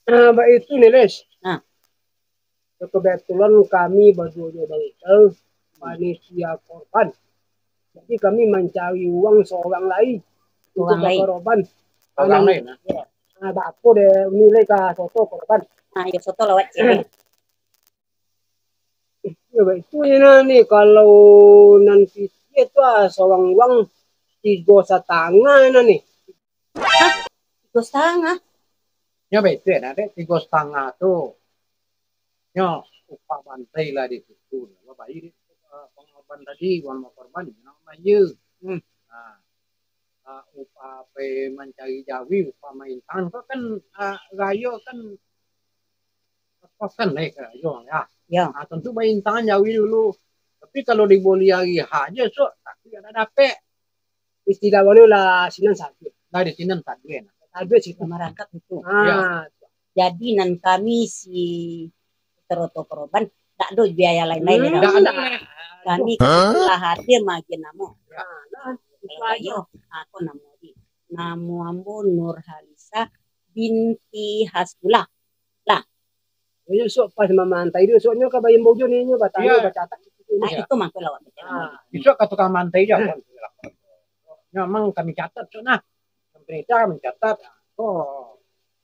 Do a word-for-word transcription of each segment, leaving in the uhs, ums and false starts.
Nah, baitu ni, Les. Nah. Kebetulan kami baduo jo Bang Ical, panitia korban. Jadi kami mancari uang seorang lai untuk korban. Seorang lai, nah. Ya. Nah, baapo deh nilai ka soto korban? Nah, yo soto lawat ciek. Yo, baitu je nah ni, kalau nan pitih tu ah, seorang uang tigo satangah nah ni. Hah? Tigo satangah? Nyo baitu nah, dek, tigo satangah tu. Nyo upah bantai lah di situ. Lah bayi di, eh, pangorban tadi, wan korban, nyo nang bayia. Hmm. Nah, eh, upah pai mancari jawi, upah maintan. Kok kan, eh, rayo kan kos kan naik rayo, ya. Ya. Nah, tentu maintan jawi dulu. Tapi kalau diboli hari ha je, sok, tapi kada dapek. Istilah wanu lah sinan saduik. Lah di sinan saduik, nah. Saduik sih. Marangkap itu. Ah. Ya. Jadi nan kami si saroto korban, dak ado biaya lain-lain. Hmm. Dak ada. Kami lah hadir maagiah namo. Ya, nah, itu aja. Aku namo di. Namo ambo Nurhalisa binti Hasbullah. Lah. Jadi, sok pas mamantai dia, soknyo ka baimbau jo ni, nyo batanyo, bacatat. Nah, itu mangko lawak. Ah. Isuak ka tukang mantai jo. Memang kami catat, sok nah. Pemerintah mencatat, oh,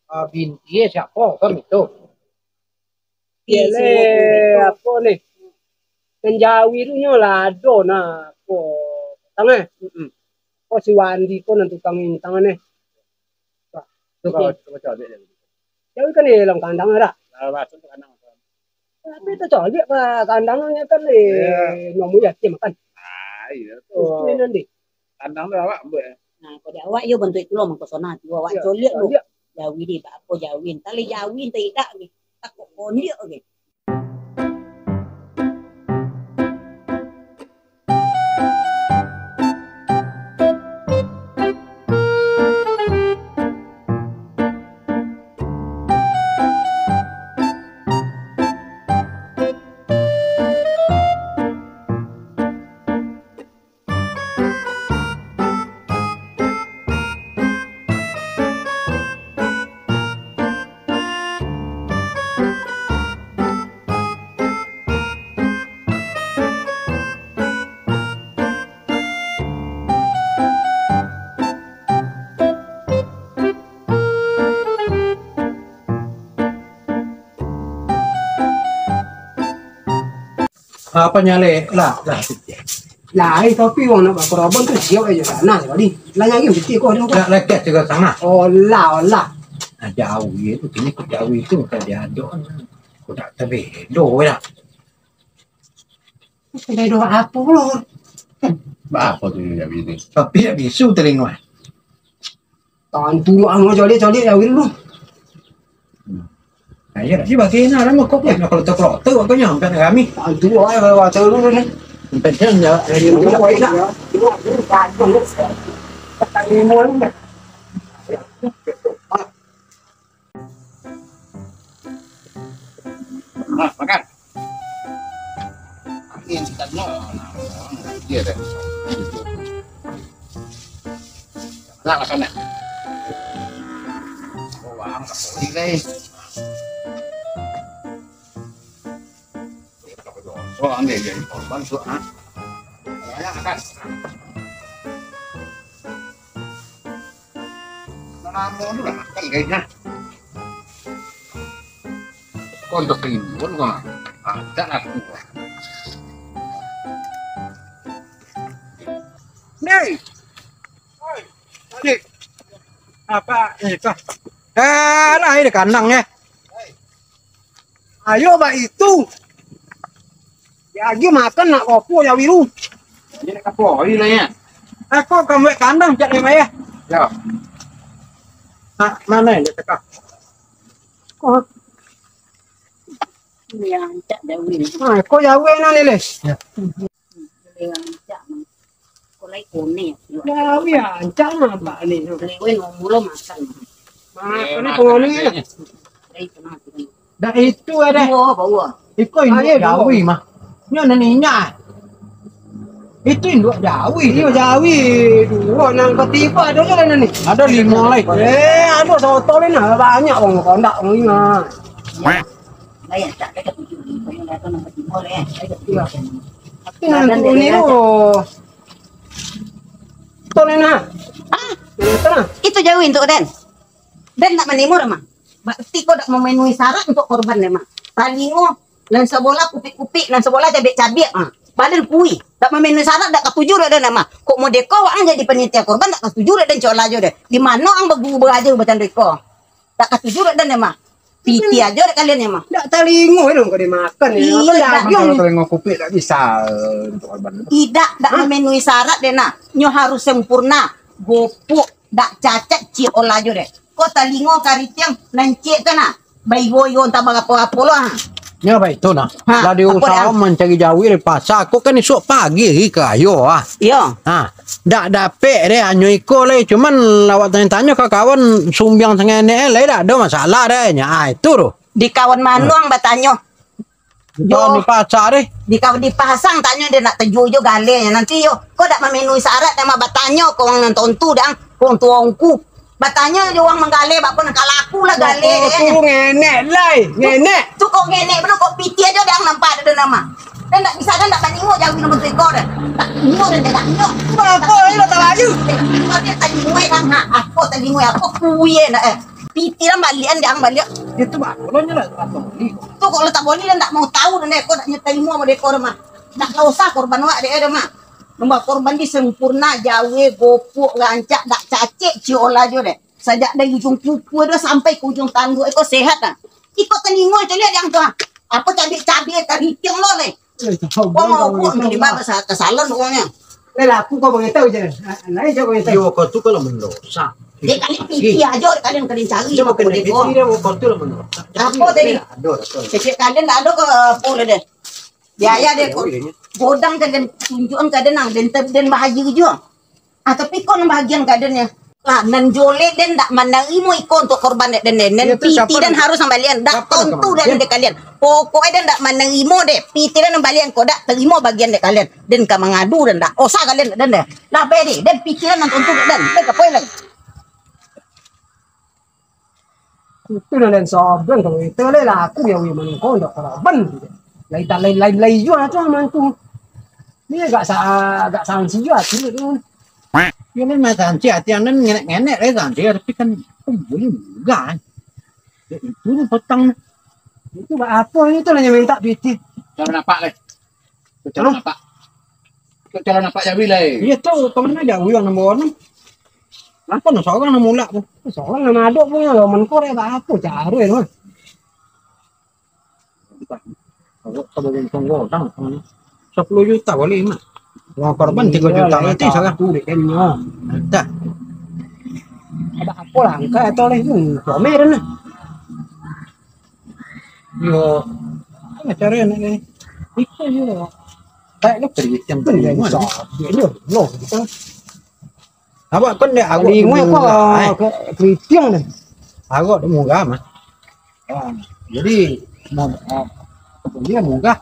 ah, binti siapa kan itu. Iyo, apo ni? Nan jawi tu nyo lah ado nah, ko tangah. Mm-mm. Ko si Wandi ko nan tukang intang ni. Wah, tu kawan, kawan caliak je. Jawi kan di dalam kandang ado. Nah, masuk ke kandang. Tapi tu caliak ka kandang ni kan di nomor yatim kan. Ah, iyo tu. Oh, ini nanti. Kandang tu awak buek. Nah, kok di awak iyo bantuak itu lo mangko sona tu awak caliak tu. Jawi di baapo jawi, entah le jawi entah idak ni. Takut kondiak ke. Apa nyalek lah, lah. Lah, eh, tapi wang nak bakaraban tu siap aja sana tadi. Lah nyari piti kau ada. Nak lagi tiga setengah. Olah, olah. Nah, jauh ye tu, kini kau jauh itu kau diaduk. Kau tak terbedo lah. Terbedo apa pun? Apa tu dia bini? Tapi tak bisu telinga. Tantu anu caliak-caliak ya Wil tu. Hmm. Nah, iya, si bagi nah, lama kok ya, kalau terkelotok waktunya sampai kami. Tantu ya kalau waktu dulu ni. Sampai dia enggak, ya, dia enggak. Nah, makan. Angin sekitar nol. Nah, dia dah. Nah, makan dah. Oh, wah, tak boleh, guys. Oh, ambil jadi korban tu, ah. Banyak makan. Namo tu lah, kan gajinya. Kau untuk ini pun kau. Ah, tak nak aku. Ni. Oi, balik. Apa? Eh, kah. Eh, lah ini kandang ya. Ayo, bak itu. Ya, lagi makan nak kopo ya, Wiru. Ini nak kopo, ini lah ya. Aku kamu kandang cak lima ya. Ya. Nah, mana ini cakap? Kok? Ini yang cak Dawin. Nah, kok Dawin ni, Les? Ya. Lewat cak mah. Kolai kone. Dawi ancak nampak ni. Lewat ngomong lo makan. Makan ni pengono ni. Dah itu ada. Dua, bawa. Iko ini Dawi mah. Nyo naninya. Itu induak jawi. Iyo, jawi. Duo nan katigo ado juo nan ni. Ado limo lai. Eh, ado soto ni nah, banyak wong kondak wong ingat. Bayar tak ada tujuh ribu yang datang nombor timur ya. Iyo. Tapi nan tu ni tu. Soto ni nah. Ah, Itu nah. Itu jawi untuk den. Den nak manimur mah. Berarti kau dak memenuhi syarat untuk korban deh mah. Talingo nan sabolah kupik-kupik, nan sabolah cabiak-cabiak, ah. Badan kuih, dak memenuhi syarat, dak katuju dak den mah. Kok model ko ang jadi panitia korban, dak katuju dak den cok lah jo deh. Di mano ang baguru baraja macam dek ko? Dak katuju dak den mah. Piti ajo dek kalian mah. Dak talingo dong kau dimakan. Iyo, dak. Kalau talingo kupik dak bisa, eh, untuk korban. Idak, dak memenuhi syarat deh nah. Nyo harus sempurna. Gopok, dak cacat, ciek olah jo deh. Ko talingo karitiang nan ciek tu nah. Baigo-igo antah barapo-apo lo, ha. Nyo baik tu nah. Ha, lah diusaho mancari jawi di pasa. Ko kan isuak pagi ri ka ayo ah. Iyo. Ha. Dak dapek deh, hanyo iko lai. Cuman lawak tanyo-tanyo ka kawan sumbiang sangenek lai dak ado masalah deh. Nya, ah, itu tu. Di kawan mano ang batanyo? Di pasa deh. Di ka-, di pasang tanyo deh nak tuju jo gale. Nanti yo, ko dak mamenui syarat deh mah batanyo ko wang nan tontu dang, wong tuongku. Batanyo jo wang manggale, bak ko nan kalaku lah gale. Ko tu ngenek lai, ngenek. Tu kok ngenek bana, kok piti ajo dang nampak ado nama. Dan dak bisa, dan dak baningo jawi nomor tigo deh. Tak ningo dan dak ningo. Bako ni lah talayu. Kau dia tadi muai kan, ha, aku tadi muai aku kuye nak eh. Piti lah balian dang baliak. Itu bako lo nyo lah, apa beli? Tu kok lo tak boleh dan dak mau tahu dan deh, kau dak nyetai mua deh kau mah. Dak usah korban wak deh mah. Nombor korban di sempurna, jawi, gopok, rancak, dak cacek, ciola jo deh. Sajak dari ujung kuku dah sampai ke ujung tanduk iko sehat ah. Iko talingo caliak yang tu ah. Apa cabe-cabe karitiang lo leh. Wong mau kok minimal kasalan wongnyo. Leh laku kau bagi tahu je. Nah, nah, je bagi tahu. Yo, kau tu kalau mendosa. Dia kali piti aja kalian kalian cari. Dia makan piti dia, kau tu lah mendosa. Apa tadi? Aduh, aduh. Cek kalian dak ada ke apa deh. Biaya deh kok. Godang ka den tunjukan ka den nang den, den bahagia juo. Ah, tapi kok nang bahagian ka den ya. Lah, nan jolek den dak manarimo iko untuk korban dek den, den. Nan piti den harus nang balian. Dak tontu den dek kalian. Pokoknya den dak manarimo deh. Piti den nang balian kok dak tarimo bagian dek kalian. Den ka mangadu den dak. Usah kalian dek den deh. Lah, be deh. Den piti den nang tontu dek den. Den ka poin lagi. Itu nan den sabian kalau itu lai laku ya wi mangko ndak karaban. Lai tak lai lai lai jua tu aman tu. Ni agak sa agak sansi jua tu tu. Yo ni mah sansi ati anan ngenek-ngenek lai sansi tapi kan boleh juga. Ya, itu ni petang. Itu buat apa itu lah yang minta piti. Kalau nampak lai. Kok calon apak? Kok calon apak jawi lai? Iyo tu, ka mano jawi urang nambah urang? Napa no sorang nang mulak tu? Sorang nang adok punyo lo, mangko dek baapo caro tu? Entah. Kalau ka bauntung godang, sapuluah juta boleh mah. Wah, korban tigo juta mati sorang. Tu dek kan nyo. Entah. Ada apo lah, angka atau leh tu, comel dah. Yo, acara nak ni. Iko yo. Tak ada kerja yang terima. Awak kan dek awak lima ko murah, eh. Ke keriting deh. Awak tu murah mah. Ah, jadi mau ah, dia murah.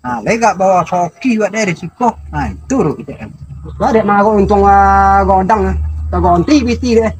Nah, lega bawa soki buat dari siko. Nah, itu tu kita kan. Lah dek mago untung ah, godang ah. Tak ganti piti deh.